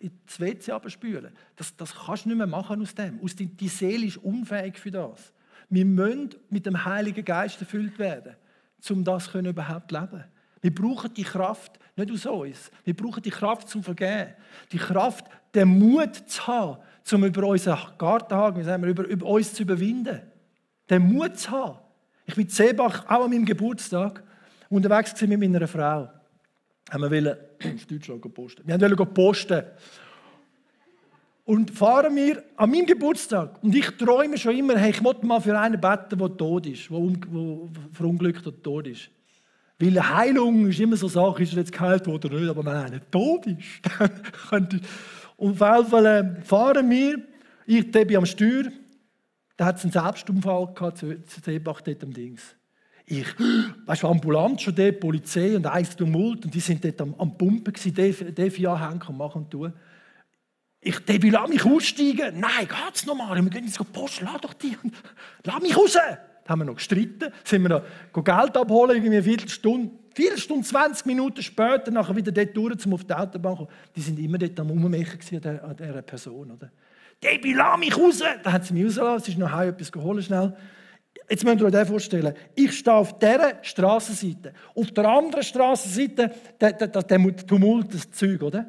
ins WC abspülen. Das kannst du nicht mehr machen aus dem. Die Seele ist unfähig für das. Wir müssen mit dem Heiligen Geist erfüllt werden, um das überhaupt leben können. Wir brauchen die Kraft nicht aus uns. Wir brauchen die Kraft zum Vergeben. Die Kraft, den Mut zu haben, um über unseren Gartenhaken, über uns zu überwinden. Den Mut zu haben. Ich bin in Seebach, auch an meinem Geburtstag, unterwegs mit meiner Frau. Wir wollten auf Deutschland posten. Wir wollten posten. Und fahren wir an meinem Geburtstag. Und ich träume schon immer, hey, ich möchte mal für einen beten, der tot ist, der verunglückt oder tot ist. Weil eine Heilung ist immer so eine Sache, ist er jetzt geheilt worden oder nicht, aber wenn einer tot ist, dann und auf jeden Fall fahren wir, ich bin am Steuer, da hat es einen Selbstunfall gehabt, zu Seebach dort am Dings. Weißt du, Ambulanz schon dort, Polizei und eins Tumult und die sind dort am Pumpen gewesen, D4 hängen und machen und tun. Ich will mich aussteigen. Nein, geht's noch mal, wir gehen ins Post, lass doch die, lass mich raus. Da haben wir noch gestritten, sind wir noch Geld abholen, irgendwie eine Viertelstunde, 20 Minuten später, nachher wieder dort durch, um auf die Autobahn zu kommen. Die sind immer dort am Rummechen an dieser Person. Oder? Debbie, lass mich raus! Dann hat sie mich rausgelassen, es ist noch etwas geholt, schnell. Jetzt müsst ihr euch das vorstellen. Ich stehe auf dieser Strassenseite. Auf der anderen Strassenseite, der Tumult, das Zeug, oder?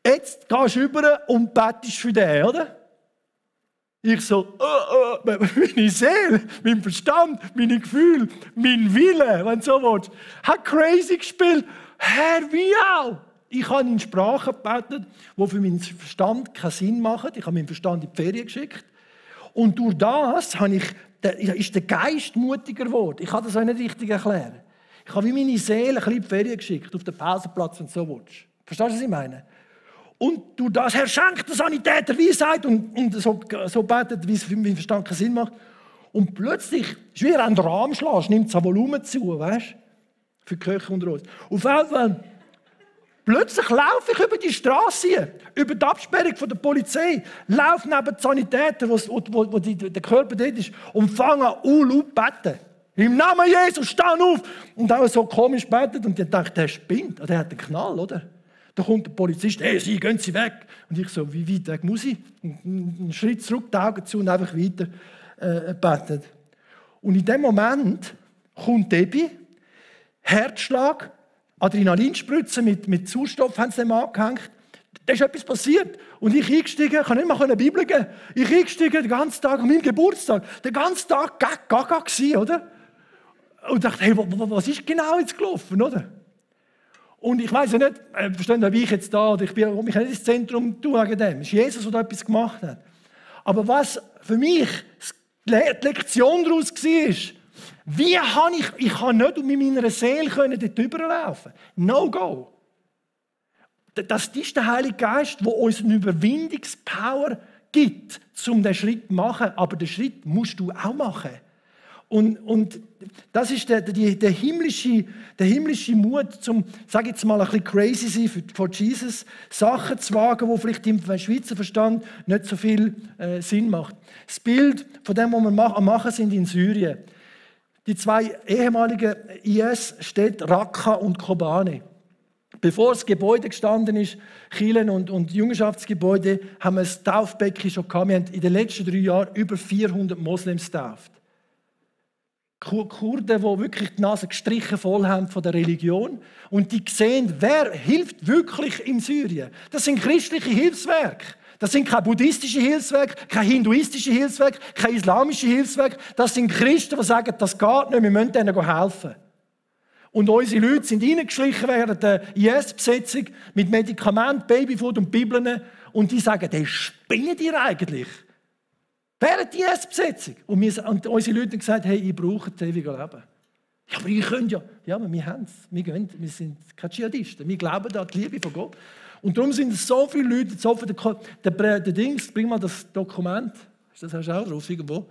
Jetzt gehst du rüber und betest für den, oder? Ich so, meine Seele, mein Verstand, meine Gefühle, mein Wille, wenn du so willst, hat crazy gespielt. Herr, wie auch? Ich habe in Sprachen gebetet, die für meinen Verstand keinen Sinn machen. Ich habe meinen Verstand in die Ferien geschickt. Und durch das ist der Geist mutiger geworden. Ich kann das auch nicht richtig erklären. Ich habe wie meine Seele ein bisschen in die Ferien geschickt, auf den Pausenplatz, wenn du so willst. Verstehst du, was ich meine? Und durch das, Herr, schenkt der Sanitäter Weisheit und so betet, wie es für meinen Verstand keinen Sinn macht. Und plötzlich, ist wie ein Rahmenschlag, nimmt das Volumen zu, weißt du? Für die Köche unter uns. Auf jeden Fall, plötzlich laufe ich über die Straße, über die Absperrung von der Polizei, laufe neben den Sanitäter, wo der Körper dort ist, und fange an, laut zu beten. Im Namen Jesus, steh auf! Und auch so komisch betet. Und ich dachte, der spinnt, der hat einen Knall, oder? Da kommt der Polizist, hey, gehen Sie weg. Und ich so, wie weit weg muss ich? Und einen Schritt zurück, die Augen zu und einfach weiter betet. Und in dem Moment kommt Debbie, Herzschlag, Adrenalinspritze mit Sauerstoff haben sie dem angehängt. Da ist etwas passiert. Und ich eingestiegen, ich kann nicht mal eine Bibel geben. Ich eingestiegen den ganzen Tag, an meinem Geburtstag, den ganzen Tag gaga gewesen, oder? Und dachte, hey, was ist genau jetzt gelaufen, oder? Und ich weiss ja nicht, verstehen Sie, wie ich jetzt da, oder ich bin mich nicht ins Zentrum tun wegen dem. Es ist Jesus, der da etwas gemacht hat. Aber was für mich die Lektion daraus war, Wie habe ich kann nicht mit meiner Seele dort rüberlaufen. No go. Das ist der Heilige Geist, der uns eine Überwindungspower gibt, um diesen Schritt zu machen. Aber den Schritt musst du auch machen. Und das ist der himmlische Mut, zum, sage jetzt mal, ein bisschen crazy sein für Jesus, Sachen zu wagen, die vielleicht im Schweizer Verstand nicht so viel Sinn macht. Das Bild von dem, was wir am machen sind in Syrien. Die zwei ehemaligen IS-Städte Raqqa und Kobane. Bevor das Gebäude gestanden ist, Kirchen und Jungenschaftsgebäude, haben wir ein Taufbecken schon gehabt. Wir haben in den letzten 3 Jahren über 400 Moslems getauft. Kurden, die wirklich die Nase gestrichen voll haben von der Religion. Und die sehen, wer hilft wirklich in Syrien. Das sind christliche Hilfswerke. Das sind keine buddhistischen Hilfswerke, keine hinduistischen Hilfswerke, keine islamischen Hilfswerke. Das sind Christen, die sagen, das geht nicht, wir müssen denen helfen. Und unsere Leute sind reingeschlichen während der IS-Besetzung mit Medikamenten, Babyfood und Bibeln. Und die sagen, der spinnt ihr eigentlich. Während die IS-Besetzung. Und unsere Leute haben gesagt, hey, ich brauche das ewige Leben. Ja, aber ihr könnt ja. Ja, aber wir haben es. Wir sind keine Dschihadisten. Wir glauben an die Liebe von Gott. Und darum sind es so viele Leute, so viel der Dings, bring mal das Dokument. Das hast du auch drauf irgendwo.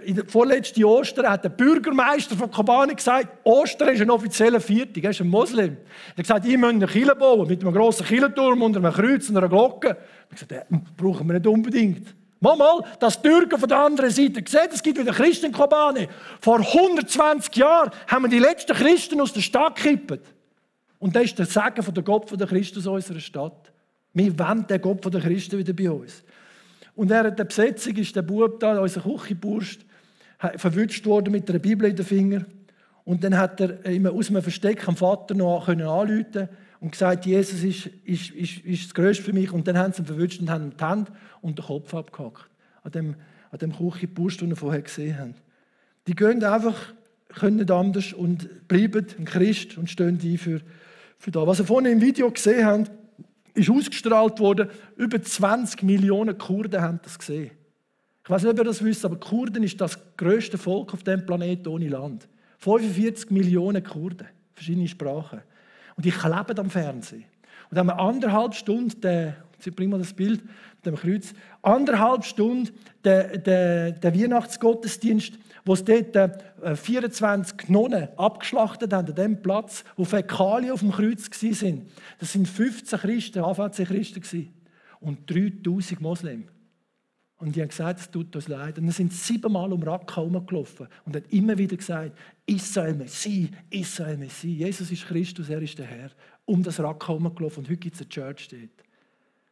In der vorletzten Ostern hat der Bürgermeister von Kobane gesagt, Ostern ist ein offizieller Viertag, er ist ein Moslem. Er hat gesagt, ich müsst eine Kirche bauen, mit einem grossen Kirchenturm unter einem Kreuz und einer Glocke. Ich habe gesagt, das brauchen wir nicht unbedingt. Mal, dass die Türken von der anderen Seite sehen, es gibt wieder Christen in Kobane. Vor 120 Jahren haben wir die letzten Christen aus der Stadt gekippt. Und das ist der Segen von der Gott von der Christen aus unserer Stadt. Wir wollen den Gott von der Christen wieder bei uns. Und während der Besetzung ist der Bub da, unser Küchenburst, verwünscht worden mit einer Bibel in den Finger. Und dann hat er aus einem Versteck am Vater noch anrufen und gesagt, Jesus ist das Größte für mich. Und dann haben sie ihn verwünscht und haben ihm die Hände und den Kopf abgehackt. An dem Küchenburst, den wir vorher gesehen haben. Die gehen einfach, können nicht anders und bleiben ein Christ und stehen ein für das. Was ihr vorhin im Video gesehen habt, ist ausgestrahlt worden. Über 20 Millionen Kurden haben das gesehen. Ich weiß nicht, ob ihr das wisst, aber Kurden ist das grösste Volk auf diesem Planeten ohne Land. 45 Millionen Kurden, verschiedene Sprachen. Und die kleben am Fernsehen. Und dann haben wir 1,5 Stunden, bring mal das Bild mit dem Kreuz, 1,5 Stunden den Weihnachtsgottesdienst, wo es dort 24 Nonnen abgeschlachtet haben, an dem Platz, wo Fäkalien auf dem Kreuz waren. Das waren 15 Christen, AVC-Christen und 3000 Moslem. Und die haben gesagt, es tut uns leid. Und dann sind 7-mal um Raqqa herumgelaufen und haben immer wieder gesagt, Israel Messie, Israel Messie. Jesus ist Christus, er ist der Herr. Um das Raqqa herumgelaufen und heute gibt es eine Church dort.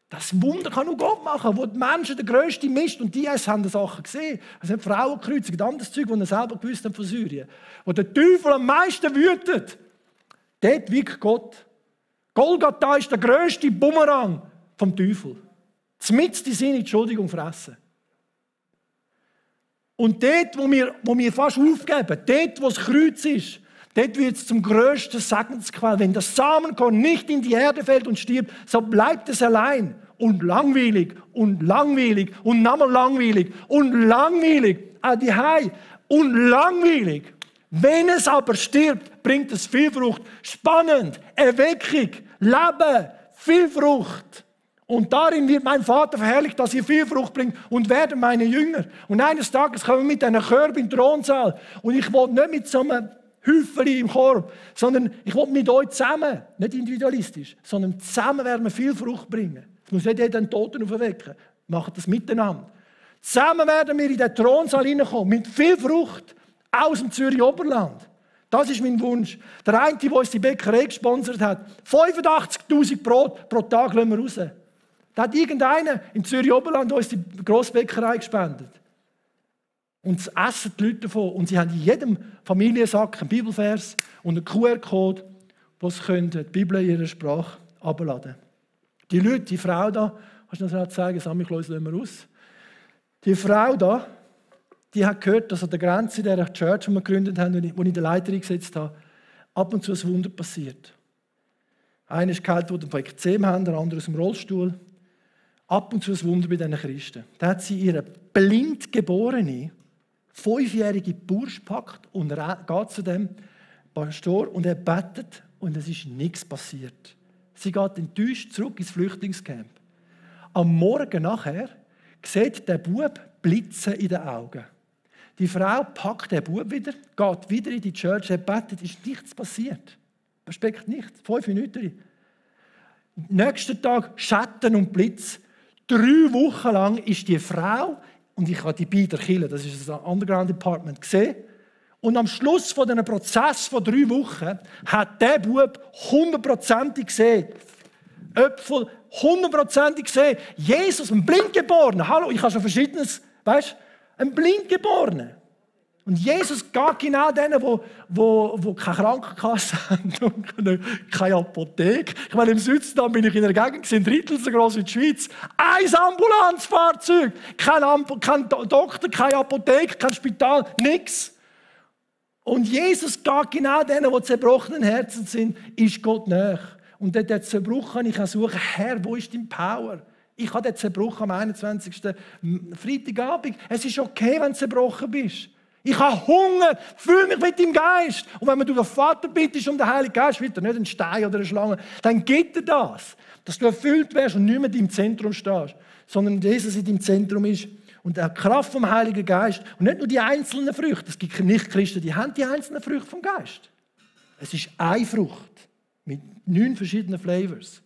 Das Wunder kann nur Gott machen, wo die Menschen der grösste Mist, und die haben das Sachen gesehen. Es sind Frauen gekreuzigt, anderes Zeug, das sie selber gewusst haben von Syrien. Wo der Teufel am meisten wütet, dort wirkt Gott. Golgatha ist der grösste Bumerang vom Teufel. Zmitzt die Sinne, Entschuldigung, fressen. Und dort, wo wir fast aufgeben, dort, wo das Kreuz ist, dort wird es zum grössten Segensquell. Wenn das Samenkorn nicht in die Erde fällt und stirbt, so bleibt es allein. Und langweilig und langweilig und nochmal langweilig und langweilig. Und langweilig. Wenn es aber stirbt, bringt es viel Frucht. Spannend, Erweckung, Leben, viel Frucht. Und darin wird mein Vater verherrlicht, dass ihr viel Frucht bringt und werden meine Jünger. Und eines Tages kommen wir mit einer Körbe in den Thronsaal. Und ich will nicht mit so einem Häufchen im Korb, sondern ich will mit euch zusammen, nicht individualistisch, sondern zusammen werden wir viel Frucht bringen. Es muss nicht jeder einen Toten auferwecken. Wir machen das miteinander. Zusammen werden wir in den Thronsaal hineinkommen, mit viel Frucht aus dem Zürich Oberland. Das ist mein Wunsch. Der eine, der uns die Bäckerei gesponsert hat, 85'000 Brot pro Tag lassen wir raus. Da hat irgendeiner im Zürich Oberland uns die Grossbäckerei gespendet. Und es essen die Leute davon. Und sie haben in jedem Familiensack einen Bibelvers und einen QR-Code, wo sie die Bibel in ihrer Sprache abladen können. Die Leute, die Frau da, kannst du noch zeigen, Sammy Klaus lassen wir aus. Die Frau da, die hat gehört, dass an der Grenze dieser Church, die wir gegründet haben, wo ich in der Leiter eingesetzt habe, ab und zu ein Wunder passiert. Einer ist geheilt worden von Ekzem, der andere aus dem Rollstuhl. Ab und zu ein Wunder bei diesen Christen. Da hat sie ihre blind Geborene 5-jährige Bursch packt und er geht zu dem Pastor und er betet und es ist nichts passiert. Sie geht enttäuscht zurück ins Flüchtlingscamp. Am Morgen nachher sieht der Bub Blitze in den Augen. Die Frau packt den Bub wieder, geht wieder in die Church, er betet, ist nichts passiert. Versteckt nichts, 5 Minuten. Nächsten Tag Schatten und Blitz. 3 Wochen lang ist die Frau, und ich habe die beiden Kirchen, das ist das Underground Department, gesehen. Und am Schluss von diesem Prozess von 3 Wochen hat der Bub 100% gesehen. Äpfel 100% gesehen. Jesus, ein Blindgeborener. Hallo, ich habe schon Verschiedenes, weißt du? Ein Blindgeborener. Und Jesus geht genau denen, die keine Krankenkasse haben und keine Apotheke. Ich meine, im Südsudan bin ich in einer Gegend, ein Drittel so groß wie die Schweiz. 1 Ambulanzfahrzeug, kein Doktor, keine Apotheke, kein Spital, nichts. Und Jesus geht genau denen, die zerbrochenen Herzen sind, ist Gott nahe. Und dort der Zerbruch kann ich auch suchen, Herr, wo ist dein Power? Ich habe den Zerbruch am 21. Freitagabend. Es ist okay, wenn du zerbrochen bist. Ich habe Hunger, fühle mich mit deinem Geist. Und wenn du den Vater bittest um den Heiligen Geist, wird er nicht ein Stein oder eine Schlange, dann gibt er das. Dass du erfüllt wirst und nicht mehr im Zentrum stehst, sondern Jesus in deinem Zentrum ist. Und die Kraft vom Heiligen Geist. Und nicht nur die einzelnen Früchte. Es gibt Nicht-Christen, die haben die einzelnen Früchte vom Geist. Es ist eine Frucht mit 9 verschiedenen Flavors.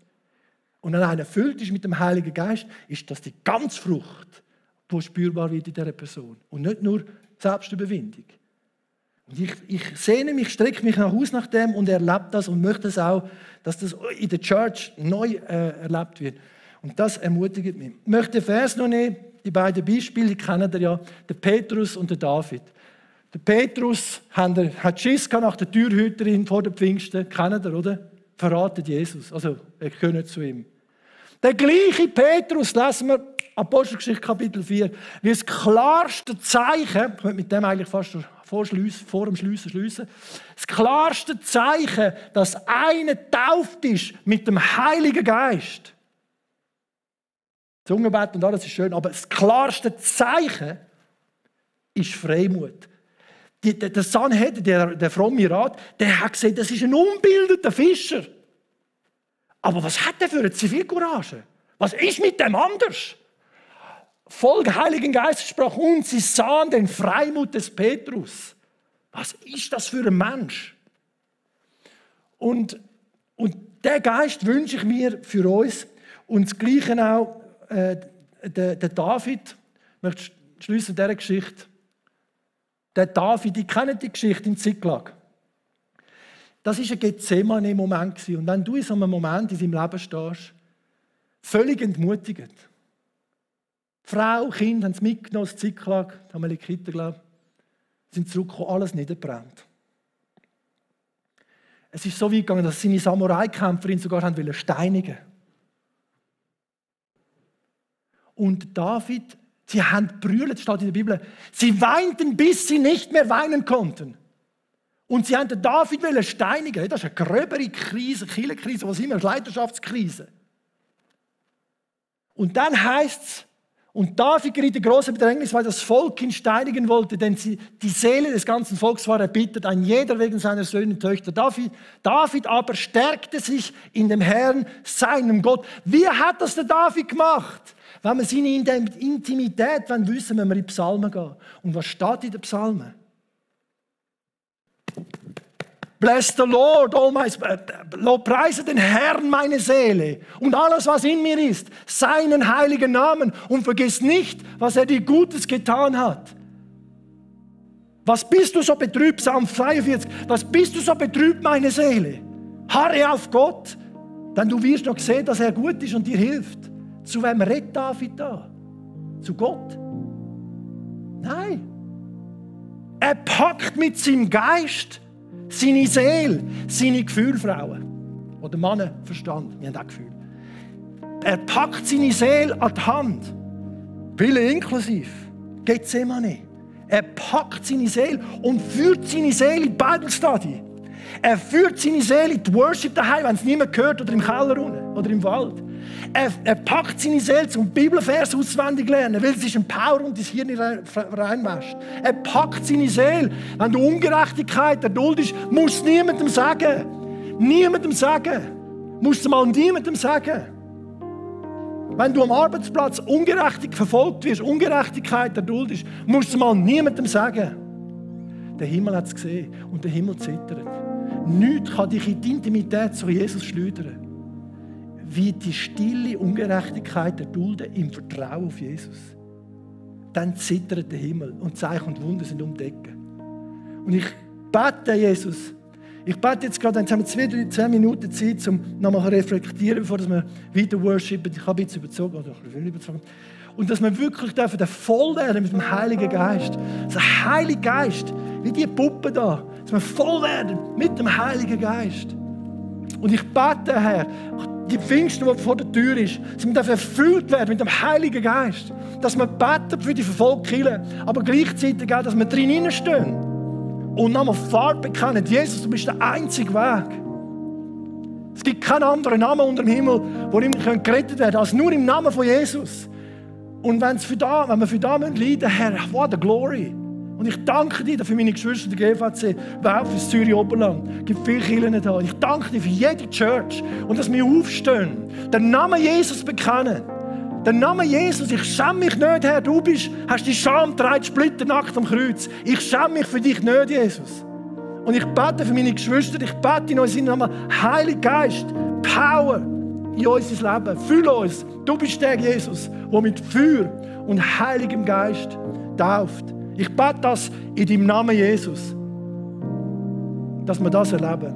Und wenn einer erfüllt ist mit dem Heiligen Geist, ist das die ganze Frucht, die spürbar wird in dieser Person. Und nicht nur Selbstüberwindung. Und ich sehne mich, strecke mich nach Hause nach dem und erlebe das und möchte es auch, dass das in der Church neu erlebt wird. Und das ermutigt mich. Ich möchte den Vers noch nehmen, die beiden Beispiele, die kennen ihr ja, der Petrus und der David. Der Petrus hat Schiss nach der Türhüterin vor den Pfingsten, kennt ihr, oder? Verratet Jesus, also er gehört zu ihm. Der gleiche Petrus, lesen wir Apostelgeschichte Kapitel 4, wie das klarste Zeichen, ich möchte mit dem eigentlich fast vor dem Schliessen schliessen, das klarste Zeichen, dass einer getauft ist mit dem Heiligen Geist. Zungenbett und alles ist schön, aber das klarste Zeichen ist Freimut. Der Sanhedrin, der fromme Rat, der hat gesehen, das ist ein unbildeter Fischer. Aber was hat er für eine Zivilcourage? Was ist mit dem anders? Voll Heiligen Geistes sprach und sie sahen den Freimut des Petrus. Was ist das für ein Mensch? Und der Geist wünsche ich mir für uns. Und das Gleiche auch der David. Ich möchte schließen mit dieser Geschichte. Der David, ich kenne die Geschichte in Ziklag. Das war ein Gethsemane-Moment. Und wenn du in so einem Moment in deinem Leben stehst, völlig entmutigend. Frau, Kind haben es mitgenommen aus Ziklag, haben wir in die Kita, glaube ich, sind zurückgekommen, alles niedergebrannt. Es ist so weit gegangen, dass seine Samurai-Kämpfer ihn sogar haben steinigen. Und David, sie haben gebrüllt, steht in der Bibel, sie weinten, bis sie nicht mehr weinen konnten. Und sie haben den David steinigen. Das ist eine gröbere Krise, Kirchenkrise, was immer, eine Leiterschaftskrise. Und dann heisst es, und David geriet in große Bedrängnis, weil das Volk ihn steinigen wollte, denn die Seele des ganzen Volks war erbittert, ein jeder wegen seiner Söhne und Töchter. David aber stärkte sich in dem Herrn, seinem Gott. Wie hat das der David gemacht? Wenn wir seine Intimität wissen, wenn wir in die Psalmen gehen. Und was steht in den Psalmen? Bless the Lord, oh my, preise den Herrn meine Seele und alles, was in mir ist, seinen heiligen Namen und vergiss nicht, was er dir Gutes getan hat. Was bist du so betrübt, Psalm 42, was bist du so betrübt, meine Seele? Harre auf Gott, denn du wirst noch sehen, dass er gut ist und dir hilft. Zu wem redet David da? Zu Gott? Nein. Er packt mit seinem Geist seine Seele, seine Gefühle, Frauen. Oder Männer, Verstand, wir haben auch Gefühle. Er packt seine Seele an die Hand. Wille inklusiv. Gethsemane. Er packt seine Seele und führt seine Seele in die Bible Study. Er führt seine Seele in die Worship daheim, wenn es niemand hört, oder im Keller unten, oder im Wald. Er packt seine Seele zum Bibelvers auswendig lernen, weil es ist ein Power und das Hirn reinwäscht. Er packt seine Seele. Wenn du Ungerechtigkeit erduldest, musst du niemandem sagen. Niemandem sagen. Musst du mal niemandem sagen. Wenn du am Arbeitsplatz ungerechtig verfolgt wirst, Ungerechtigkeit erduldest, musst du mal niemandem sagen. Der Himmel hat es gesehen und der Himmel zittert. Nichts kann dich in die Intimität zu Jesus schleudern, wie die stille Ungerechtigkeit erdulden im Vertrauen auf Jesus. Dann zittert der Himmel und Zeichen und Wunder sind um die Ecke. Und ich bete, Jesus, ich bete jetzt gerade, jetzt haben wir 10 Minuten Zeit, um nochmal zu reflektieren, bevor wir weiter worshipen. Ich habe jetzt überzogen, oder ich will überzogen. Und dass wir wirklich voll werden mit dem Heiligen Geist. Der Heilige Geist, wie die Puppe da, dass wir voll werden mit dem Heiligen Geist. Und ich bete, Herr, die Pfingsten, die vor der Tür ist, dass wir erfüllt werden mit dem Heiligen Geist. Dass wir beten für die verfolgte Kirche, aber gleichzeitig auch, dass wir drin stehen. Und nochmal Farbe bekennen. Jesus, du bist der einzige Weg. Es gibt keinen anderen Namen unter dem Himmel, wo wir gerettet werden können, als nur im Namen von Jesus. Und wenn wir für da leiden müssen, Herr, what a glory. Und ich danke dir für meine Geschwister der GVC, überhaupt für das Zürich Oberland. Es gibt viele Kirchen da. Ich danke dir für jede Church. Und dass wir aufstehen, den Namen Jesus bekennen. Den Namen Jesus, ich schäme mich nicht, Herr, du hast die Scham getragen, splitternackt am Kreuz. Ich schäme mich für dich nicht, Jesus. Und ich bete für meine Geschwister, ich bete in unserem Namen, Heiliger Geist, Power in unser Leben. Fühl uns, du bist der Jesus, der mit Feuer und Heiligem Geist tauft. Ich bete das in deinem Namen, Jesus, dass wir das erleben.